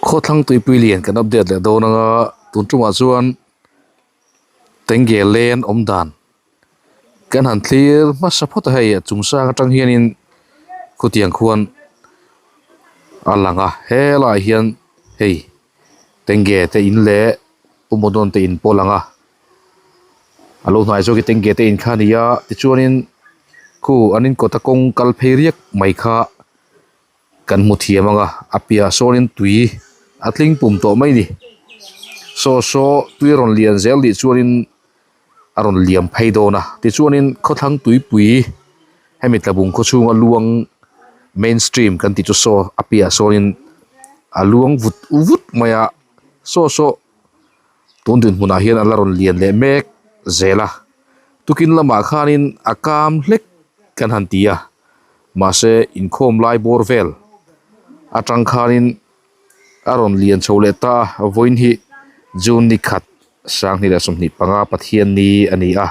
Khawthlang tuipui lian kan update leh dawn anga tun tumah chuan tenge len awm dan kan han thlir hmasa phawt a hei a chung sang atang hianin khutiang khuan a lang a helaiah hian hei tenge te in leh pumawdawn te in pawh a lang a. A lo hnai zawk hi tenge te in kha a ni a tichuanin khu an in kawta kawng kal phei riak mai kha kan hmu thiam ang a a piahah sawnin tui a tling pum tawh mai a ni saw saw tui a rawn lian zel nih chuanin a rawn liam phei dawn a tichuanin khawthlang tuipui hemi tlabung khaw chhunga luang main stream kan tih chu saw a piahah sawnin a luang vut vut mai a saw saw. Tun dinhmunah hian a la rawn lian leh mek zel a, tukin lamah khanin a kam hlek kan han ti a, mahse inkhawm lai bawr vel atang khanin a rawn lian chho leh ta a, vawiin hi June ni khat sanghnih leh 25 Pathianni a ni a,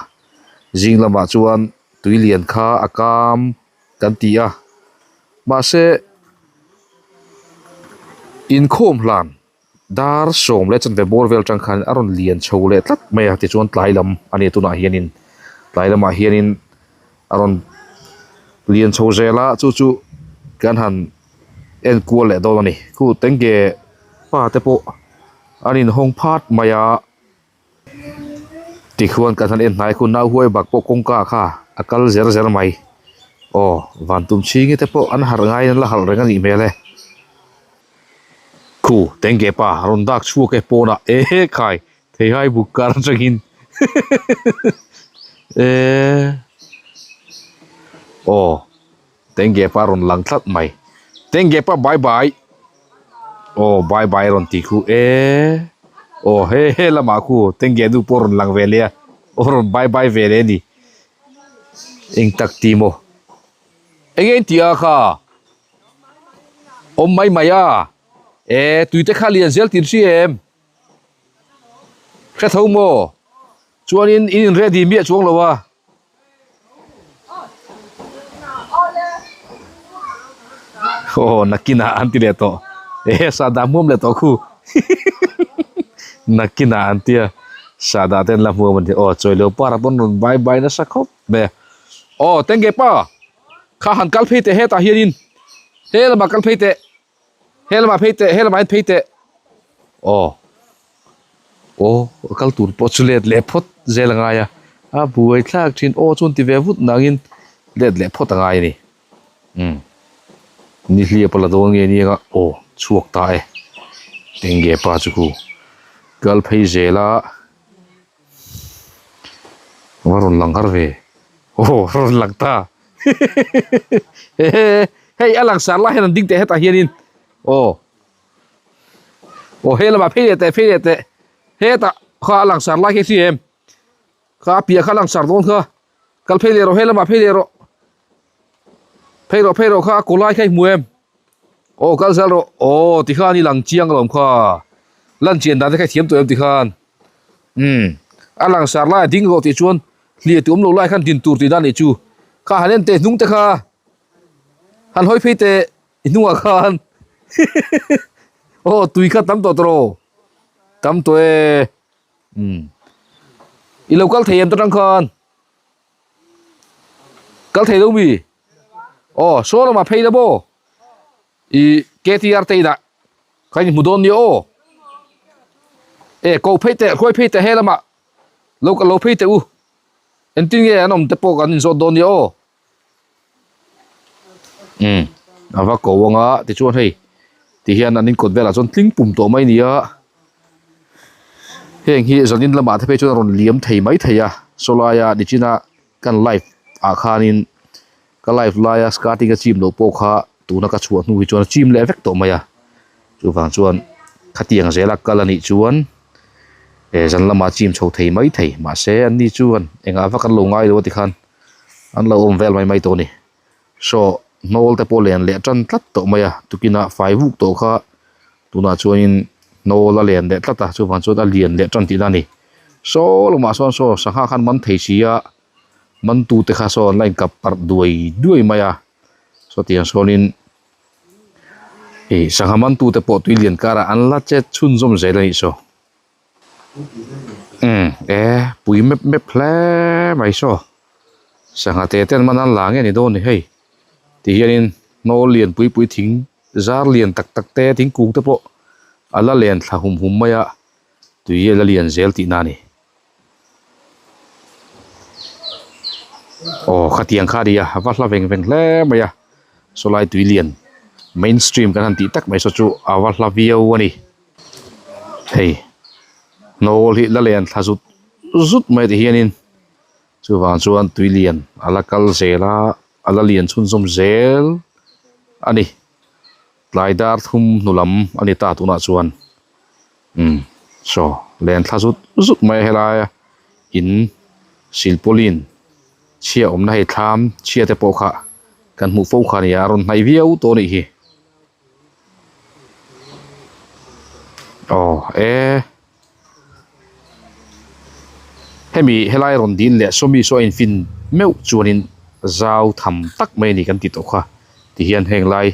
zing lamah chuan tui lian kha a kam kan ti a, mahse inkhawm hlan. Dar sawm leh chanve bawr vel atang khan a rawn lian chho leh tlat mai a tichuan tlai lam a ni tunah hianin tlai lamah hianin a rawn lian chho zel a chu chu kan han en kual leh dawn a ni khu tenge pa te pawh an inhawng phat mai a. Tikhuan kan han en hnai khu nau huai bak pawh kawngka kha a kal zer zer mai aw van tum chhingi te pawh an harh ngaiin an la harh reng a nih hmel e khu tenge pa rawn dak chhuak e pawnah e khai theihai buk kar atangin e aw tenge pa rawn lang tlat mai tenge pa bye bye. Aw bye bye rawn tih khu e aw he he lamah khu tenge nu pawh rawn lang ve leh a aw rawn bye bye ve leh a ni eng tak ti maw eng nge tih a kha awm mai mai a e tui te kha lian zel tih an hria em hre tho maw chuanin in in ready miah chuang lo a. Aw nakinah an ti leh tawh e sahdah hmuam leh tawh khu nakinah an tia sahdah te an la hmuam a ni aw chawi lo par ah pawn rawn bai bai nasa khawp mai a aw tenge pa kha han kal phei teh hetah hianin he lamah kal phei teh. He lamah phei teh, he lamah hian phei teh. Aw. Aw, a kal tur pawh chu let leh phawt zel a ngai a. A buai thlak thin. Aw chuan ti ve vut nangin let leh phawt a ngai a ni. Umm. Ni hliap a la dawn nge ni anga aw chhuak ta e. Enge pa chu khu. Kal phei zel a. Va rawn lang har ve aw rawn lang ta hei a lang sar lai hian an ding teh hetah hianin aw aw he lamah phei leh teh phei leh teh hetah kha a lang sar lai khi a hria em kha a piah kha a lang sar dawn kha kal phei leh rawh he lamah phei leh rawh phei rawh phei rawh kha a kaw lai kha i hmu em aw kal zel rawh aw tikhan i lang chiang alawm kha lan chian dan te kha i thiam tawh em tikhan. Umm a langsar lai a ding rawh tih chuan hliah tih awm lo lai khan din tur tih dan nih chu kha han en teh hnung te kha han hawi phei teh i hnungah khan aw tui kha tam tawh tawh tam tawh e umm i lo kal thei em ta tang khan kal thei lo mi aw saw lamah phei la maw i ktr te inah. Ka inhmu dawn nia aw. E ko phei teh hruai phei teh he lamah lo ka lo phei teh u. Engtin nge an awm te pawh kan inzawt dawn nia aw. Umm a va ko anga tichuan hei tihian an inkawt velah chuan tling pum tawh mai nia. Heng hi zanin lamah te phei chuan a rawn liam thei mai thei a sawlaia nichina kan live ah khanin Ka live laia skirting a chim loh pawh kha tuna ka chhuah hnu hi chuan a chim leh vek tawh mai a, chuvang chuan khatiang zela kal a nih chuan eh zan lamah a chim chho thei mai thei mahse an ni chuan engah vak an lo ngai lo a tikhan an lo awm vel mai mai tawh a ni. Saw hnawl te pawh len leh tan tlat tawh mai a tukinah fai vuk tawh kha tunah chuanin hnawl a len leh tlat a chuvang chuan a lian leh tan tihna a ni. Saw lamah sawn saw sangha khan man thei si a. Man tute kha sawn la inkap parh duai duai mai a sawtiang sawnin. Ih sangha man tute pawh tui lian karah an la chet chhunzawm zel a nih saw. Umm e pui mep mep hle mai saw sangha te ten man an la nge ni dawn ni hei ti hianin hnawl lian pui pui thing zar lian tak tak te thingkung te pawh a la len thla hum hum mai a tui a la lian zel tihna a ni. Aw khatiang kha a ni a a va hla veng veng hle mai a sawlai tui lian main stream kan han tih tak mai saw chu a va hla viau a ni hei hnawl hi la len thla zut zut mai ti hianin chuvang chuan tui lian a la kal zel a a la lian chhunzawm zel a ni tlai dar thum hnu lam a ni ta tunah chuan. Umm saw len thla zut zut mai a helai a in silpauline chhia awmna hei thlam chhia te pawh kha kan hmuh fo kha a ni a a rawn hnaih viau tawh a nih hi aw e hemi helai rawn dil leh sawmi saw a infin meuh chuanin zau tham tak mai a ni kan ti tawh kha tihian heng lai.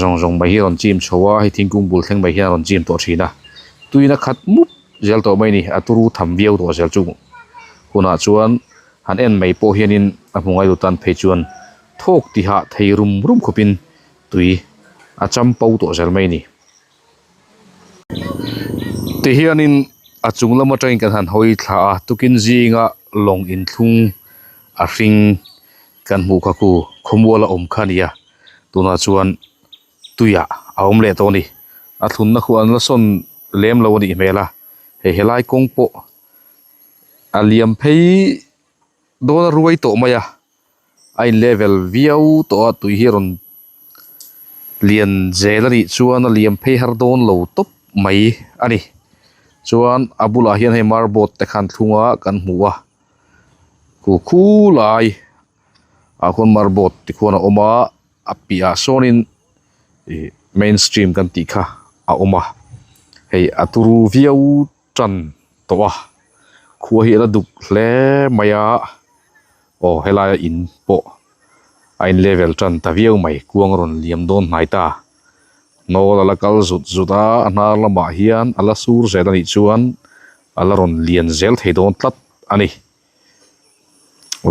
Zawng zawng mai hi a rawn chim chho a, hei thingkung bul thleng mai hian a rawn chim tawh thin a, tuin a khat mup zel tawh mai a ni, a turu tham viau tawh zel chu hunah chuan han en mai pawh hianin a hmu ngai lo tan phei chuan thawk tihah thei rum rum khawpin tui a champo tawh zel mai a ni. Tihianin a chung lam atangin kan han hawi thla a, tukin zinga lawng inthlung a hring kan hmuh kha khu khawmual a awm kha a ni a tunah chuan tuiah a awm leh tawh a ni a thlunna khu an la sawn lem lo a nih hmel a hei helai kawng pawh a liam phei dawn a ruai tawh mai a a in level viau tawh a tui hi a rawn lian zel a nih chuan a liam phei har dawn lo tawp mai a ni chuan a bulah hian hei marboard te khan thlung a kan hmu a. Khu khulai ah khuan marboard te khuan a awm a a piahah sawnin ih main stream kan tih kha a awm a hei a turu viau tan tawh a khua hi a la duk hle mai a aw helaia in pawh a in level tan ta viau mai kuang a rawn liam dawn hnai ta hnawl a la kal zut zut a a hnar lamah hian a la sur zel a nih chuan. A la rawn lian zel thei dawn tlat a ni.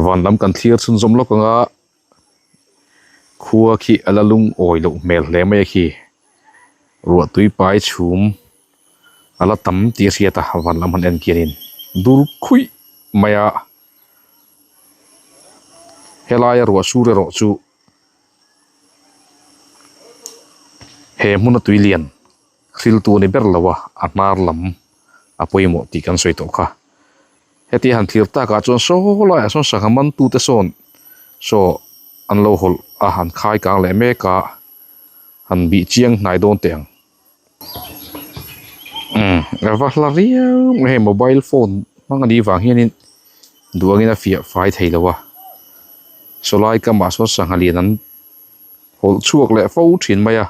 Van lam kan thlir chhunzawm lawk ang a, khua khi a la lungawi loh hmel hle mai a khi. Ruah tui pai chhum a la tam tih a hriat a, van lam han en khianin dur khuih mai a. Helaia ruah sur erawh chu he hmuna tui lian. Hriltu a ni ber lo a, a hnar lam a pawimawh tih kan sawi tawh kha. Heti han thlir takah chuan saw laiah sawn sangha mantute sawn saw an lo hawlh a, han khai kang leh mek a, han bih chiang hnai dawn teh ang. Umm a va hla riau mai hei mobile phone hmang a nih vang hianin duh angin a fiah fai thei lo a, saw lai kamah sawn sangha lian an hawlh chhuak leh fo thin mai a.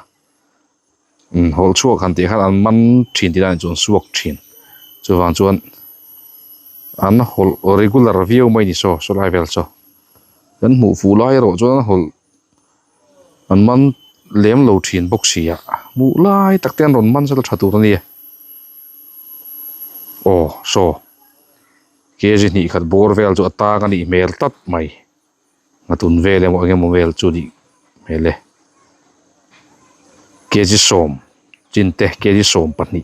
Umm hawlh chhuak han tih khan an man thin tih lai chuan suak thin chuvang chuan an hawlh regular viau mai a ni saw saw lai vel saw kan hmuh fuh lai erawh chuan an hawlh an man lem lo thin bawk si a hmuh lai tak te an rawn man sela tha tur a nia aw saw kg hnih khat bawr vel chu a tang a nih hmel tlat mai. Nghatun vel emaw eng emaw vel chu nih hmel e. Kg sawm chin te kg 12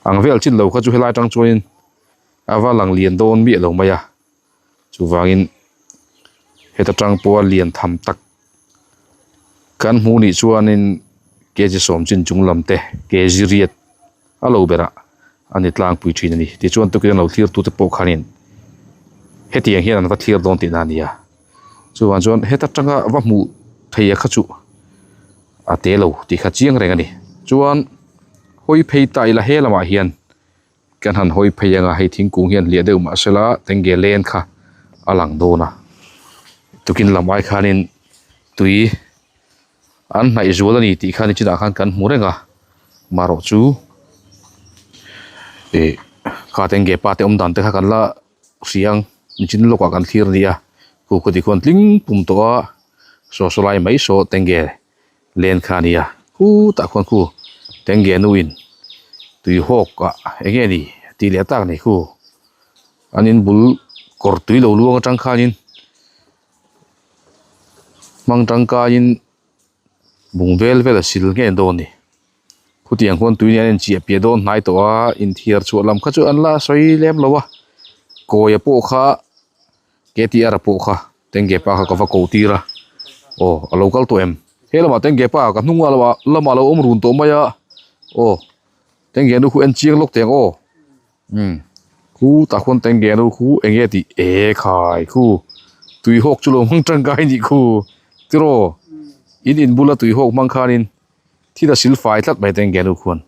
ang vel chin lo kha chu helai atang chuanin a va lang lian dawn miah lo mai a chuvangin heta tang pawha lian tham tak kan hmuh nih chuanin kg sawm chin chung lam te kg riat a lo berah a ni tlangpui thin a ni. Tichuan tukin an lo thlir tute pawh khanin hetiang hian an va thlir dawn tihna a ni a. Chuvang chuan heta tanga va hmuh thei a kha chu a te lo tih kha chiang reng a ni. Chuan hawi phei ta ila he lamah hian kan han hawi phei anga hei thingkung hian hliah deuh mah sela tenge len kha a lang dawn a. Tukin lam ai khanin tui An hnaih zual a ni tih kha nichinah khan kan hmu reng a, marawh chu ih kha tenge pa te awm dan te kha kan la hria ang nichin lawkah kan thlir a ni a, khu khawti khuan tling pum tawh a saw saw lai mai saw tenge len kha a ni a. Khutah khuan khu tengge nu in tui hawk ah eng nge ni tih leh tak ni khu an in bul kawr tui lo luang atang khanin hmang tangkaiin bung vel vel a sil nge dawn ni khutiang khuan tui nen an inchiah piah dawn hnai tawh a inthiar chhuah lam kha chu an la sawi lem lo a kawia pawh kha K_T_R pawh kha Tengge pa kha ka va ko tir a aw a lo kal tawh em he lamah Tengge pa ka hnung ah lamah a lo awm run tawh mai a aw Tengge nu khu en chiang lawk teh ang aw umm khu tah khuan Tengge nu khu eng nge tih e khai khu tui hawk chu lo hmang tangkai a nih khu tiraw in in bula tui hawk hmang khanin thil a sil fai tlat mai Tengge nu khuan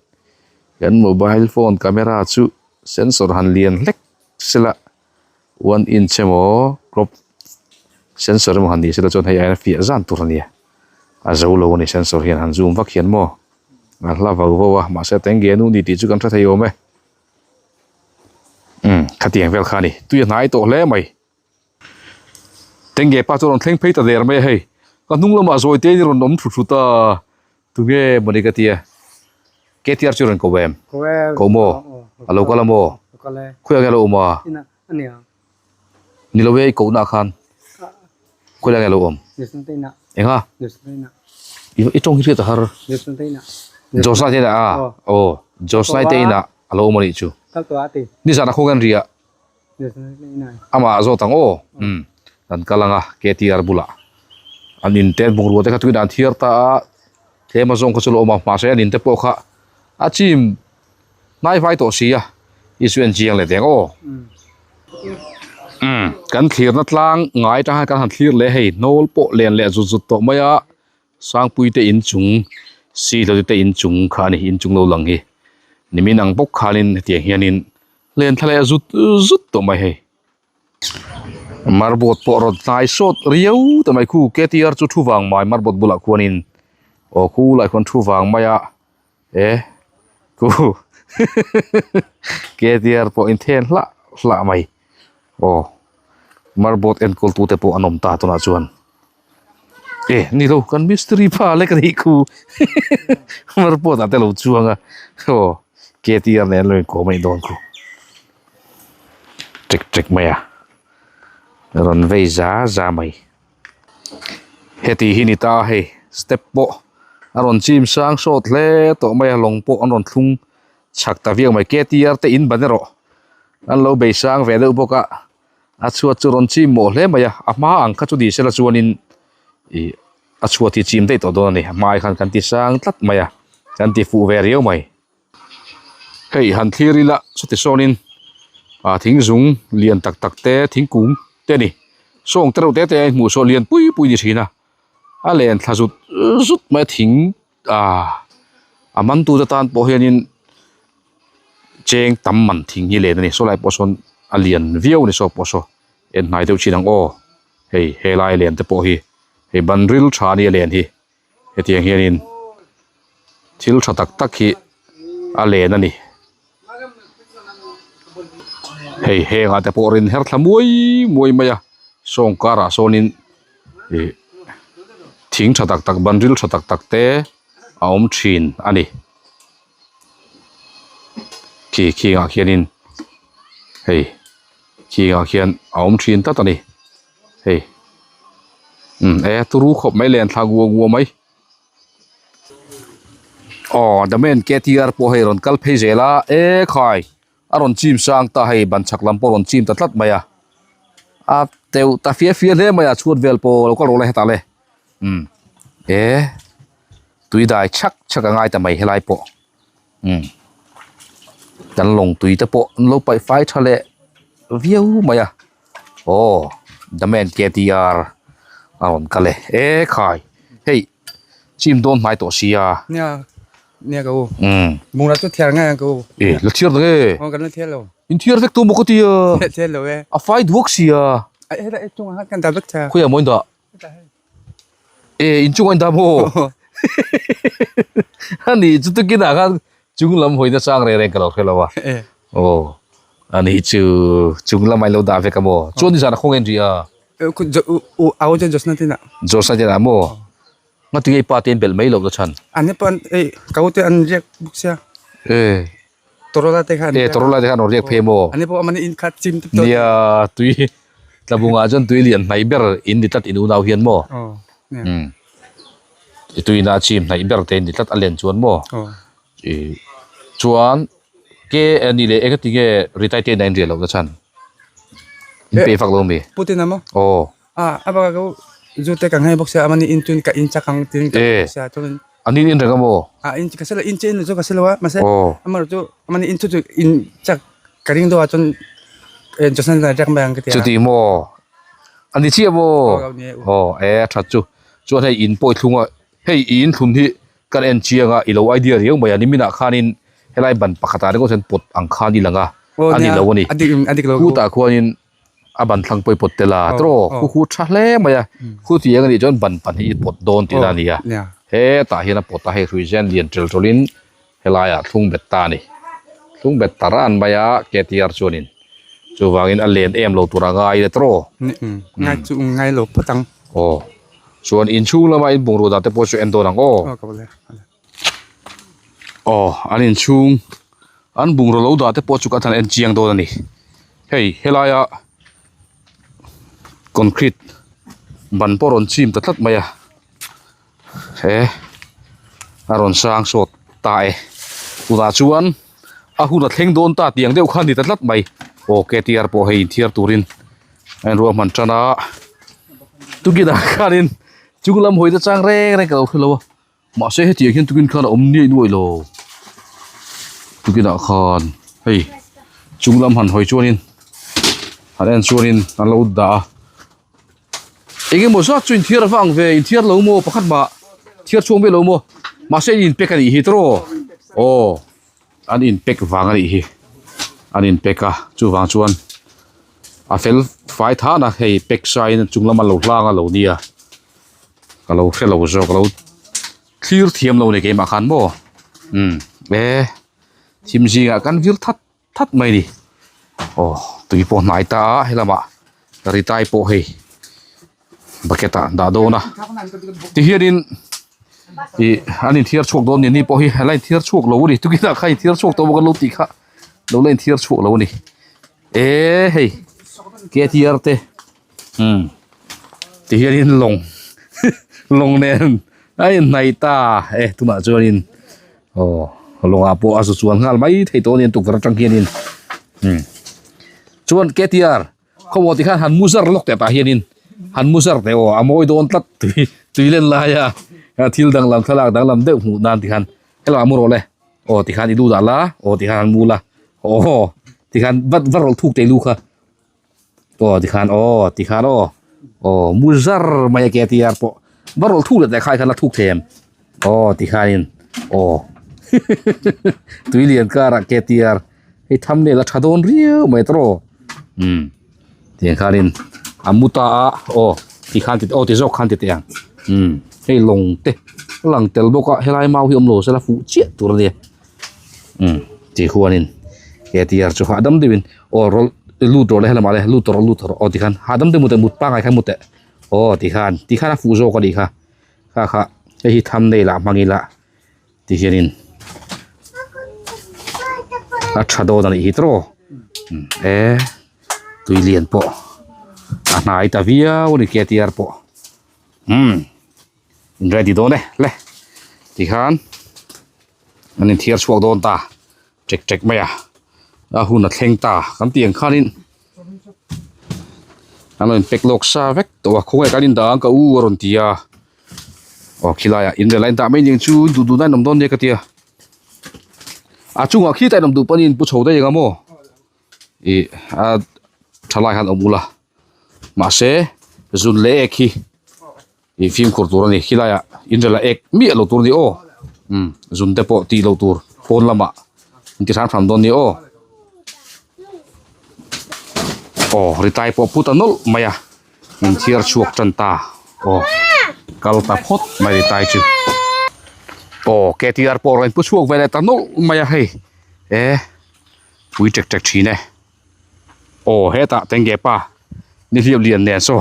kan mobile phone camera chu sensor han lian hlek sela. One inch emaw crop sensor emaw han ni sela chuan hei aiin a fiah zan tur a nia a zo lo a ni sensor hian han zoom vak hian maw a hla vau vau a mahse teng ge nu ni tih chu kan hre thei awm e umm khatiang vel kha a ni tui a hnai tawh hle mai teng ge pa chu a rawn thleng phei ta der mai a hei ka hnung lamah zawi te in rawn awm thut thut a tunge mawni ka tia. KTR chu rawn ko em? Ko e. Ko maw? A lo kal a maw? Lo kal e. Khawiah nge a lo awm a? Ina a nia. Ni lo e i kohna ah khan. Khawiah nge a lo awm? Johnson te inah. Enga? Johnson te inah. I tawng hi hriat a har. Johnson te inah. Johnson te inah a? Aw. Johnson te inah a lo awm a nih chu. Kal tawh a ti. Nizan a khaw nge an ri a? Amah zawt ang aw umm kan kal ang a KTR bulah an in te bungrua te kha tuin an thiar ta a tlem a zawng kha chu lo awm a mahse an in te pawh kha a chim hnai vai tawh si a i chu en chiang leh deng aw umm kan thlirna tlang ngai atang hian kan han thlir leh hei hnawl pawh len leh zut zut tawh mai a Sangpui te inchung Sihlote te inchung kha a ni inchung lo lang hi nimin ang bawk khanin hetiang hianin len thla leh zut zut tawh mai hei. Marbawt pawh rawn hnai sawt riau ta mai khu KTR chu thu vang mai marbawt bulah khuanin aw khu lai khuan thu vang mai a e khu KTR pawh inthen hlah hlah mai aw marbawt enkawl tute pawh an awm ta tunah chuan. E ni lo kan mistiri pa lek a nih khu marpawt ah te lo chuang a aw KTR nen an lo inkawm a nih dawn khu ṭek ṭek mai a rawn vei za za mai heti hi ni ta hei step pawh a rawn chim sang sawt hle tawh mai a lawng pawh an rawn thlung chhak ta viau mai KTR te in ban erawh an lo bei sang ve deuh bawk a. A chhuat chu rawn chim mawh hle mai a, a hma ang kha chu ni sela chuanin ih a chhuat hi chim daih tawh dawn a ni, a hmaah khan kan ti sang tlat mai a, kan ti fuh ve riau mai. Hei han thlir ila chuti sawnin ah thing zung lian tak tak te thingkung te a ni, sawng te reuh te te a inhmuh saw lian pui pui ni thin a, a len thla zut zut mai a thing ah a man tu te tan pawh hianin cheng tam man thing hi len a ni saw lai pawh sawn a lian viau a ni saw pawh saw en hnai deuh chin ang aw hei helai len te pawh hi hei ban ril tha a nia len hi hetiang hianin thil tha tak tak hi a len a ni hei hengah te pawh rin her thla muai muai mai a sawng karah sawnin ih thing tha tak tak ban ril tha tak tak te a awm thin a ni. Khi khingah khianin hei khingah khian a awm thin tlat a ni hei umm e turu khawp mai len thla nguau nguau mai aw the man K_T_R pawh hei rawn kal phei zel a e khai a rawn chim sang ta hei ban chhak lam pawh a rawn chim ta tlat mai a a teuh ta fia fia hle mai a chhuat vel pawh lo kal rawh le hetah le umm e. Tui dai chhak chhak a ngai ta mai helai pawh umm kan lawng tui te pawh an lo paih fai tha leh viau mai a aw the man K T R a rawn kal e e khai hei chim dawn hnai tawh sia nia nia ka u umm bungra chu thiar ngai ang ka u e la thiar ta nge aw kan la thiar lo in thiar vek tu maw ka tia thiar lo e a fai duak sia a heta e chungah khan kan dah vek tha khawiah maw in dah E inchung a indah maw? Ani chu tukinah khan chung lam hawi nachang reng reng ka lo hre lo a. Aw ani chu chung lamah ilo dah vek a maw? Chuan nizan a khawngaih an ri a. Au chuan Josna te inah. Josna te inah maw? Ngatinge i pa te in belh mai loh na chhan? An ni pawh an ei ka u te an riak bawk sia. E. Torola te khan. E torola te khan rawn riak phei maw? An ni pawh amahni in kha chim tep tawh. Nia tui tlabungah chuan tui lian hnaih ber in ni tlat in unau hian maw? Aw nia. Umm i tuina a chim hnaih ber te in ni tlat a len chuan maw? Aw. I chuan ke ani leh engatinge Ritai te in a inriah loh na chhan? In pe vak lo mi? Putin a maw? Aw. A a bak ah zu te ka nghei bawk sia amani in chuan ka in chak ang tiin ka Eh. bawk sia chuan An in in reng a maw? A in ka silo in che in chu ka silo a mahse Aw. amaherawh chu amani in chu chu in chak ka ring deuh a chuan eh Johnson a riak mai ang ka ti a. Chuti maw? A ni chiah maw? Aw ni e. Aw e a that chu. Chuan hei in pawh i thlung a, hei i in thlun hi kan en chiang a i lo idea riau mai a niminah khanin helai ban pakhatah ringawt hian pawt ang khan i lang a, a ni lo a ni. A dik a dik lo. Khutah khuanin a ban thlang pawh i pawt tel a tawh khu khu tha hle mai a khu tih eng anih chuan ban pan hi i pawt dawn tih na a ni a hetah hian a pawt a hei hrui zen lian tel tawlhin helaiah thlung bet ta a ni thlung bet ta ran mai a ktr chuanin chuvangin a len em lo tur a ngai le tawh ngai chu ngai lo phawt ang aw chuan inchhung lama in bungrua dah te pawh chu en dawn ang aw. Aw an inchhung an bungraw lo dah te pawh chu ka han en chiang dawn a ni hei helaia concrete ban pawh a rawn chim ta tlat mai a he a rawn sang sawt ta e tunah chuan a hun a thleng dawn ta tih ang deuh kha a ni ta tlat mai aw k t r pawh hei inthiar turin a inruahman tan a tukinah khanin chung lam hawi te chang reng reng ka lo hre lo a. Mahse hetiang hian tukin khan a awm niaih nuaih lo. Tukinah khan hei chung lam han hawi chuanin han en chuanin an lo dah a. Eng emaw zat chu inthiar a vang ve inthiar lo maw pakhat mah thiar chhuak miah lo maw mahse an inpek a nih hi tawh aw an inpek vang a nih hi an inpek a chuvang chuan a fel fai than a hei pack saiin chung lama lo hlang a lo nia. Ka lo hre lo zawk lo thlir thiam lo ni keimah khan maw umm e thim zingah kan vir that that mai ni aw tui pawh hnai ta a helamah ritai pawh hei bucket ah an dah dawn a tihianin ih an inthiar chhuak dawn ni ni pawh hi a la inthiar chhuak lo a ni tukinah khan inthiar chhuak tawh bawk an lo tih kha lo la inthiar chhuak lo a ni e hei ktr te. Umm ti hianin lawng lawng nen a inhnaih ta e tunah chuanin aw lawngah pawh a zu chuan nghal mai thei tawh a ni an tukverh atang hianin umm chuan ktr khawmaw ti khan han mu zar lawk teh tah hianin han mu zar teh aw a mawi dawn tlat tui tui len laia thil danglam thlalak danglam deuh hmuh nan ti khan helaiah mu rawh le aw ti khan i lu dah la aw ti khan han mu la aw ti khan va va rawlh thuk teh lu kha. Aw tikhan aw tikhan aw aw mu zar mai a ktr pawh va rawlh thuk leh teh khai khan la thuk thei em aw tikhanin aw tui lian karah ktr hei thumbnail a tha dawn riau mai tawh umm tiang khanin a mu ta a aw tikhan ti aw ti zawk khan ti teh ang umm hei lawng te a lang tel bawk a helai mau hi awm lo sela fuh chiah tur a nia. Umm tih huanin ktr chu hahdam deuhin aw rawl lut rawh le helamah le lut rawh lut rawh aw tikhan hahdam deuh muteh mut pangngai khan muteh aw tikhan tikhan a fuh zawk a nih kha kha kha hei hi thumbnail ah hmang ila ti hianin a tha dawn a nih hi tawh e tui lian pawh a hnai ta viau a ni ktr pawh umm in ready dawn e le tikhan. An inthiar chhuak dawn ta ṭek ṭek mai a a hun a thleng ta kan tih ang khanin an lo inpek lawk sa vek tawh a khawnge kan indah ang ka u a rawn ti a aw khilaiah inrel a indah mai aniang chu duh duhna in awm dawn nia ka tia a chungah khitah in awm duh pawhin in pu chho daih ang a maw ih a thalai khan awm ula mahse zun leh ek hi. Ih fimkhur tur a ni khilaiah inrel a ek miah lo tur a ni aw umm zun te pawh tih loh tur pawn lamah an ti hram hram dawn a ni aw aw ritai pawh put a nawlh mai a inthiar chhuak tan ta aw kal ta phawt mai ritai chu aw ktr pawh rawn pu chhuak ve leh ta nawlh mai a hei e pui ṭek ṭek ṭhin e. Aw hetah tenge pa nihliap lian nen saw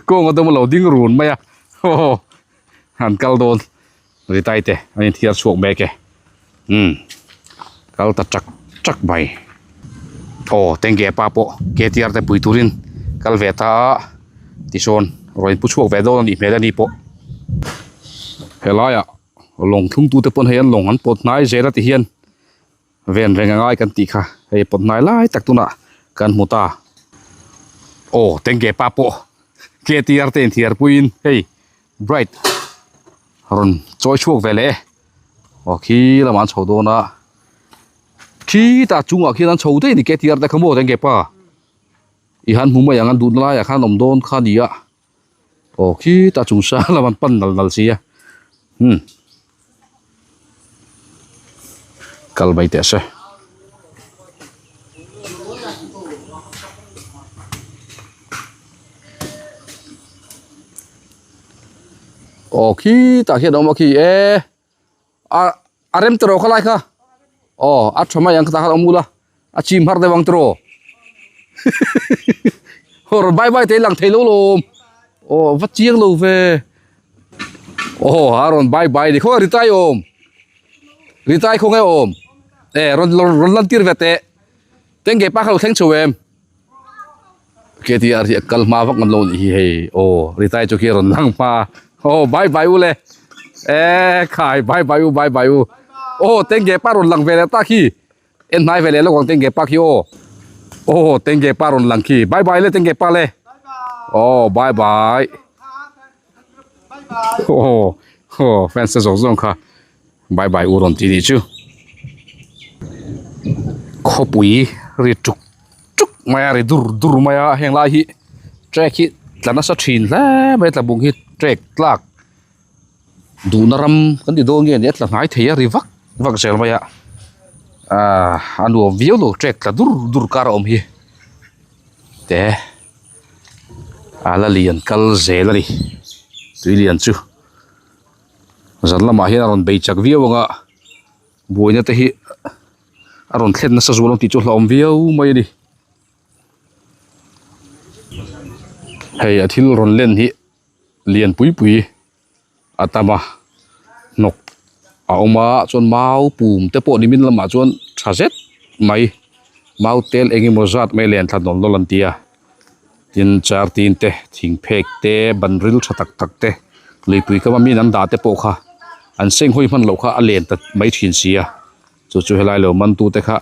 kawng a dawm a lo ding run mai a aw. an kal dawn Ritai te an inthiar chhuak mek e umm kal ta chak chak mai aw tengge pa pawh ktr te pui turin kal ve ta a tisawn rawn inpu chhuak ve dawn a nih hmel a ni pawh helaiah lawng thlung tute pawn hei an lawng an pawt hnai zel a ti hian ven reng a ngai kan tih kha hei pawt hnai lai tak tunah kan hmu ta aw tengge pa pawh ktr te inthiar puiin hei bright rawn chawi chhuak ve leh e aw khi lamah an chho dawn a khitah chungah khian an chho daih a ni ktr te kha maw tengge pa i han hmu mai ang an duhna laiah khan an awm dawn kha a ni a. Aw khitah chung sang lam an pan nal nal si a umm kal mai teh se. Aw khitah khian a awm a khi e a a rem tawh rawh khalai kha aw a tha mai ang tah khan awm ula a chim har deuh ang tawh aw rawn bye bye te lang thei lo lawm aw va chiang lo ve aw a rawn bye bye ni khawnge ritai awm ritai khawnge awm e rawn rawn lan tir ve teh tengge pa kha lo thleng chho em. Ktr hi a kal hma vak ngam lo nih hi hei aw ritai chu khi a rawn lang hma aw bye bye u le e khai bye bye u bye bye u aw tengge pa rawn lang ve leh ta khi en hnai ve leh lawk ang tengge pa khi aw aw tengge pa rawn lang khi bye bye le tengge pa le aw bye bye aw aw fans te zawng zawng kha bye bye u rawn ti nih chu khawpui ri tuk tuk mai a ri dur dur mai a heng lai hi track hi tla nasa thin hle mai a tlabung hi track tlak duhna ram kan ti dawn nge ni a tla hnai thei a ri vak vak zel mai a ahh a nuam viau lo track tla dur dur kar a awm hi te a la lian kal zel a ni tui lian chu. Zan lamah hian a rawn bei chak viau ang a buaina te hi a rawn thlen nasa zual ang tih chu hlauhawm viau mai a ni. Hei a thil rawn len hi lian pui pui a tam a hnawk a awm a chuan mau pum te pawh nimin lamah chuan tha zet mai mau tel eng emaw zat mai len thla nawl nawl an ti a. Tin char tin te thing phek te ban ril tha tak tak te luipui kama min an dah te pawh kha an seng hawi hman loh kha a len ta mai thin si a chu chu helai lo man tu te kha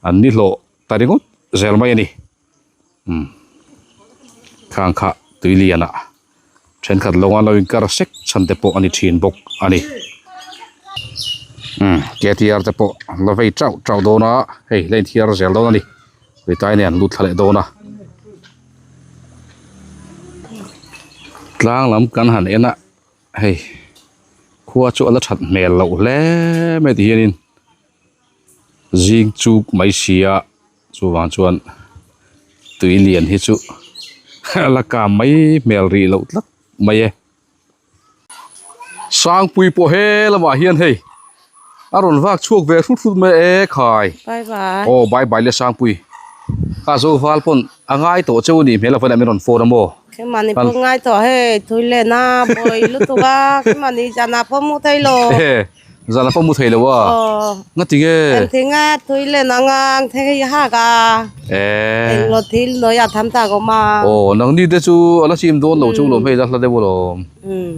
an ni hlawh ta ringawt zel mai a ni umm khang kha tui lian ah thenkhat lo a lo in kar sek chhan te pawh a ni thin bawk a ni umm ktr te pawh an la vei tauh tauh dawn a hei la inthiar zel dawn a ni ritai nen an lut thla leh dawn a tlang lam kan han en a hei khua chu a la that hmel loh hle mai ti hianin zing chuk mai si a. Chuvang chuan tui lian hi chu a la kam mai hmel rih loh tlat mai e. Sangpui pawh he lamah hian hei a rawn vak chhuak ve hrut hrut mai e khai. Bye bye. Aw bye bye le Sangpui. Kha zo val pawn a ngai tawh cheu a nih hmel avana min rawn phone a maw. Khemani pawh ngai tawh hei tui len a buai lutuk a khemani zan ah pawh mu thei lo. Zan ah pawh mu thei lo a. Aw. Nga ti nge? Eng thing a tui len ang a ang theng hi hak a. Eh. Eng lo thil noi a tham tak awm a. Aw nang ni te chu a la chim dawn lo chu lawm hei la hla deuh alawm. Um.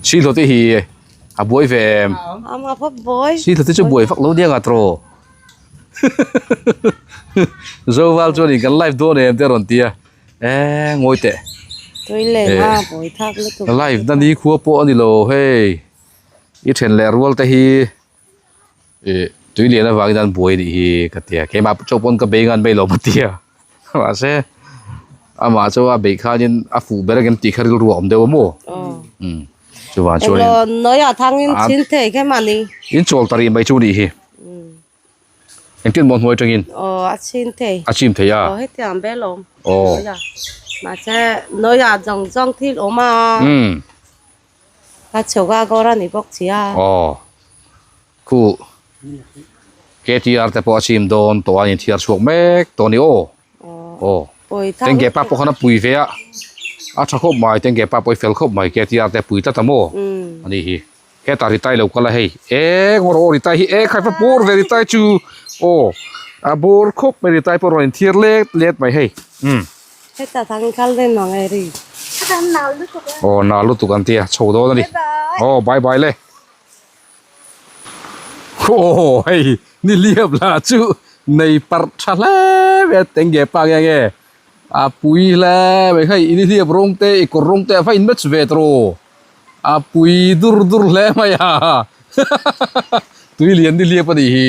Si hlawh te hi a buai ve em? Ama pawh buai. Si hlawh te chu buai vak lo nia nga tawh. Zoval chuan in kan live dawn em te a rawn ti a. Eh ngawi teh. Tui len a buai thak lutuk. Live na ni khua pawh a ni lo hei. I then leh rual te hi ih tui lian avangin an buai anih hi ka tia keimah chauh pawn ka bei ngan mai lo ka tia mahse amah chu a beih khanin a fuh ber angem tih kha rilru a awm deuh a maw umm chuvang chuanin in chawl ta rih mai chu anih hi engtin maw hnuai atangin a chim thei a aw umm. A chhuk a kawr a ni bawk si a. Aw khu KTR te pawh a chim dawn tawh a inthiar chhuak mek tawh a ni aw. Aw tengge pa pawh khan a pui ve a. A tha khawp mai tengge pa pawh i fel khawp mai KTR te pui tlat a maw a ni hi. Hetah ritai lo kal a hei eng rawh aw ritai hi eng khai va bawr ve ritai chu aw a bawr khawp mai ritai pawh a rawn inthiar let let mai hei umm. Hetah thang kal ve mang e ri. Aw nal lutuk an tia chho dawn a ni aw bye bye le. Aw hei ni liap lah chu nei parh tha hle mai a tengge pa nge nge a pui hle mai hei ni liap rawng te i kawr rawng te a va in match ve tawh a pui dur dur hle mai a tui lian ni liap a nih hi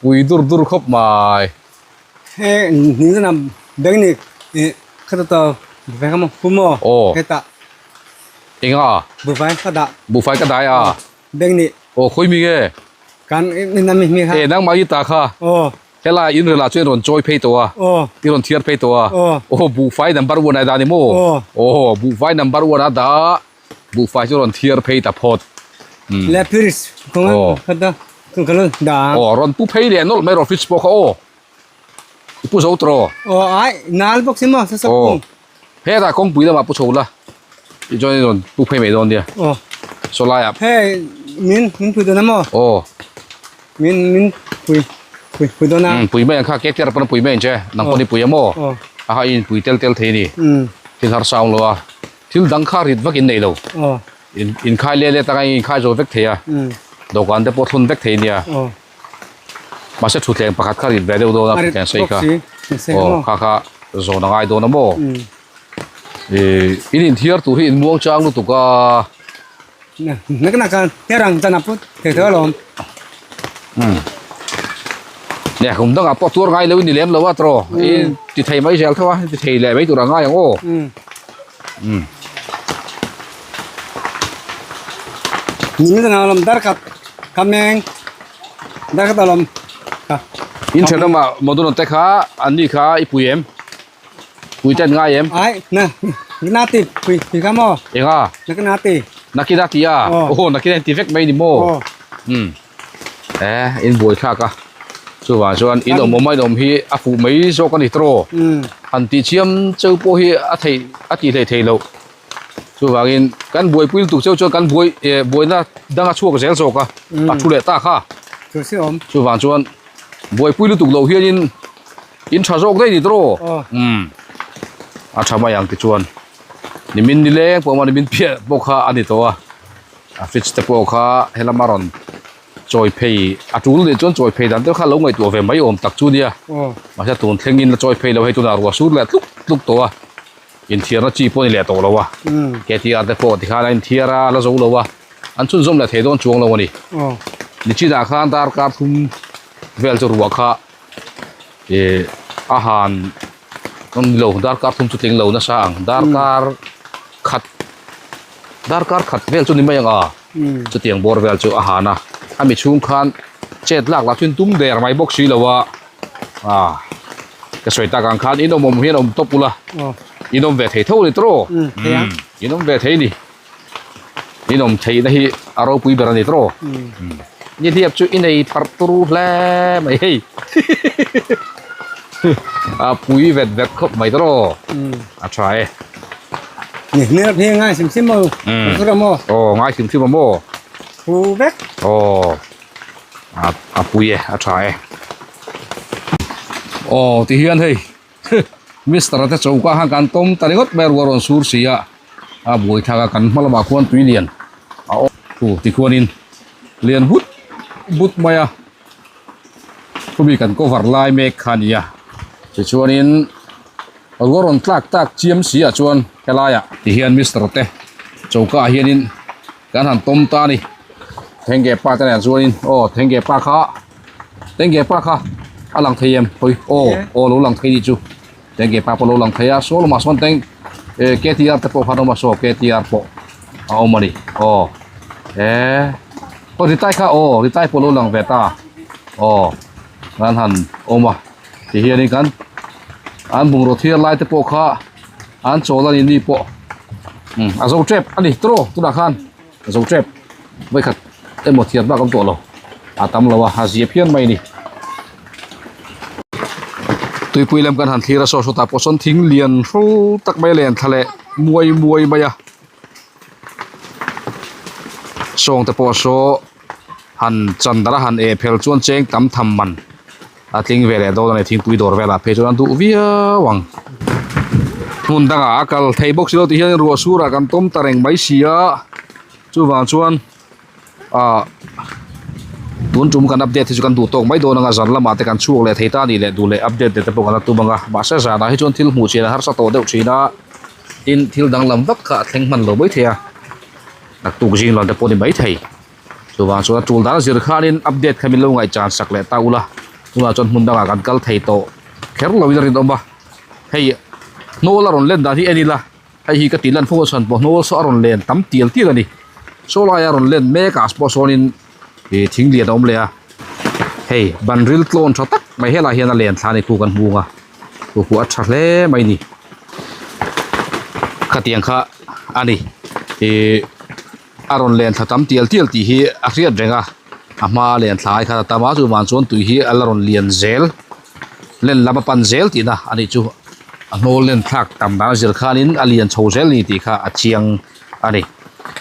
pui dur dur khawp mai. He ni zan ah bank nih kha ta buhfai kha maw pu maw hetah Enga? Buhfai ka dah. Buhfai ka dai a. Bank nih. Aw khawi mi nge? Kan in a mi mi kha. E nangmah i ta kha. Aw. Helai in rel ah chuan i rawn chawi phei tawh a. Aw. I rawn thiar phei tawh a. Aw. Aw buhfai number one a dah ni maw? Aw. Aw buhfai number one a dah buhfai chu rawn thiar phei ta phawt. Um. Le fridge kawng a kha ta ka lo dah. Aw rawn pu phei leh nawlh mai rawh fridge pawh kha aw. I pu zo tawh. Aw ai nal bawk si maw sa sa kung. Hetah kawngpui lamah pu chho la tichuan i rawn pu phei mai dawn nia. Aw. Saw laiah. Hei min min pui dawn a maw? Aw. Min min pui pui pui dawn a. Um pui mai ang kha kek te pawn a pui mai ang che nang pawn i pui a maw? Aw. A ha i inpui tel tel thei a ni. Um. Thil harsa awm lo a thil dang kha rit vak in nei lo. Aw. In inkhai let let anga i inkhai zo vek thei a. Um. Dawhkan te pawh thlun vek thei nia. Aw. Mahse thutthleng pakhat kha rit ve deuh dawn a thutthleng sei kha aw kha kha zawn a ngai dawn a maw ih in inthiar tur hi in muang chang lutuk a. Umm nge kum dangah pawh tuar ngai lo in ni lem lo a tawh i ti thei mai zel tho a ti thei leh mai tur a ngai ang aw umm. In thenawmah motor te kha an ni kha i pui em? Pui te an ngai em? Enga? Nakina ti a? Aw nakina in ti vek mai ni maw? Umm e in buai thlak a chuvang chuan in awm awm a in awm hi a fuh mai zawk a ni tawh han tih chiam cheu pawh hi a theih a tih hleih theih loh. Chuvangin kan buaipui lutuk cheu chuan kan buai eh buaina dang a chhuak zel zawk a, a thu leh ta kha. Chuvang chuan buaipui lutuk loh hianin in tha zawk daih ni tawh aw. Umm a tha mai ang tichuan nimin nileng pawh a nimin piah pawh kha a ni tawh a, a fridge te pawh kha helama rawn chawi phei a tul nih chuan chawi phei dan te kha lo ngaihtuah ve mai awm tak chu nia. Mahse tun thlengin la chawi phei lo hei tunah ruah sur leh tluk tluk tawh a. Inthiarna chi pawh a ni leh tawh lo a, KTR te pawh tikhan a inthiar a, a la zo lo a, an chhunzawm leh thei dawn chuang lo a ni. Nichinah khan darkar thum vel chu ruah kha ih a han awm lo, darkar thum chu tling lo nasa ang, darkar khat darkar khat vel chu ni mai ang a, chutiang bawr vel chu a han a, a mi chhung khan chet lak lah chu in tum der mai bawk si lo a. Ah ka sawi tak ang khan in awm awm hian awm tawp ula in awm ve thei tho a ni tawh in awm ve thei a ni in awm theihna hi a ropui ber a ni tawh ni hliap chu i nei parh turu hle mai hei a pui vet vet khawp mai tawh a tha e ni hmel hi ngai sim sim maw aw ngai sim sim maw thu vek aw a pui e a tha e aw ti hian hei mister te choka khan kan tawm ta ringawt mai a ruah rawn sur si a a buai thlak a kan hma lamah khuan tui lian a awm thu tikhuanin lian but but mai a khumi kan cover lai mek kha a ni a tichuanin ruah rawn tlak tak chiam si ah chuan helaiah tihian mister te choka ah hianin. Kan han tawm ta a ni. Thengge pa te nen chuanin aw thengge pa kha thengge pa kha a lang thei em hawi aw aw lo lang thei ni chu thengge pa pawh lo lang thei a saw lamah sawn teng eh ktr te pawh khan a awm a saw ktr pawh a awm a ni aw eh aw ritai kha aw ritai pawh lo lang ve ta aw kan han awm a tihianin kan an bungraw thiar lai te pawh kha. An chawl a ni ni pawh umm a zo tep a ni tawh tunah khan a zo tep vawikhat emaw thian bak a awm tawh lo a tam lo a a zia phian mai a ni. Tuipui lam kan han thlir a saw sawtah pawh sawn thing lian hru tak mai a len thla leh muai muai mai a sawng te pawh saw han chan darh a han eh phel chuan cheng tam tham man a tling ve leh dawn a ni thingpui dawr velah phei chuan an duh viau ang hmun dangah a kal thei bawk si lo tih hian ruah surah kan tawm ta reng mai si a chuvang chuan. ah tun tum kan update hi chu kan duh tawk mai dawn anga zan lamah te kan chhuak leh thei ta a nih leh duh leh update leh te pawh kan la tum anga mahse zanah hi chuan thil hmuh chian a harsa tawh deuh thin a tin thil danglam vak kha a thleng hman lo mai thei a naktuk zing lam te pawh a ni mai thei chuvang chuan a tul dan zir khanin update kha min lo ngaihchan sak leh ta ula tunah chuan hmun dangah kan kal thei tawh kher loin a rinawm a hei hnawl a rawn len dan hi en ila. Hei hi ka tih lan fo a chhan pawh hnawl saw a rawn len tam tial tial a ni. Saw laia rawn len mek ah pawh sawnin ih thing lian a awm leh a. Hei ban ril tlawn tha tak mai helaiah hian a len thla a ni khu kan hmung a khu khu a tha hle mai ni. Khatiang kha a ni ih a rawn len thla tam tial tial tih hi a hriat reng a a hma a len thla ai khan a tam a chuvang chuan tui hi a la rawn lian zel len lam a pan zel tihna a nih chu. A hnawl len thlak tam dan a zir khanin a lian chho zel a ni tih kha a chiang a ni.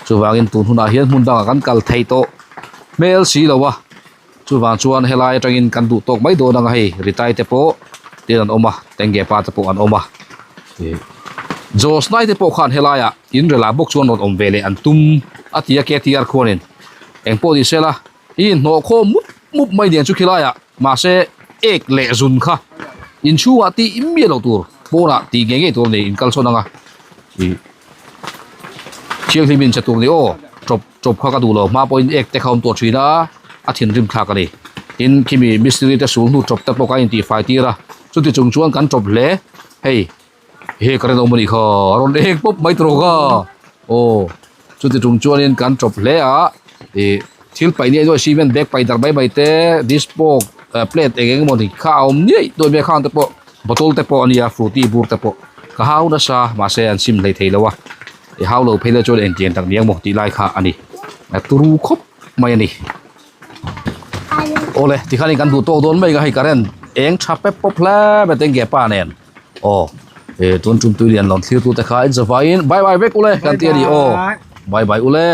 Chuvangin tun hunah hian hmun dangah kan kal thei tawh hmel si lo a, chuvang chuan helai atangin kan duh tawk mai dawn ang a hei Ritai te pawh tin an awm a, Tengge pa te pawh an awm a. Josnai te pawh khan helaiah in rel ah bawk chuan rawn awm ve leh an tum a ti a KTR khuanin engpawh ni sela I inhnawh khawm mup mup mai nen chu khilaiah mahse ek leh zun kha inchhungah tih miah loh tur pawnah tih ngei ngei tur a ni in kal sawn ang a ih thianghlim in che tur ni aw chawp chawp kha ka duh lo hma pawhin ek te kha awm tawh thin a a thinrim thlak a ni tin khimi mistiri te sul hnu chawp te pawh kha a intih fai tir a chuti chung chuan kan chawp hle hei. He ka rinawm anih kha a rawn eng pawp mai tawh ka aw chuti tum chuanin kan chawp hle a ih thil paih nia chuan cement bag paih darh mai mai te dispo plate eng eng emawni kha a awm nuaih nuaih mai a khang te pawh bottle te pawh a nia frooti bur te pawh ka hau nasa mahse an sim hlei thei lo a i hau lo phei lai chuan engtiang tak ni ang maw tih lai kha a ni a turu khawp mai a ni. Awle tikhanin kan duh tawk dawn mai ang a hei current eng tha pep pawp hle mai a tengge pa nen. Aw e tun tum tui lian lawm thlir tu te kha in zavaiin bye bye vek ule kan ti a ni aw bye bye ule.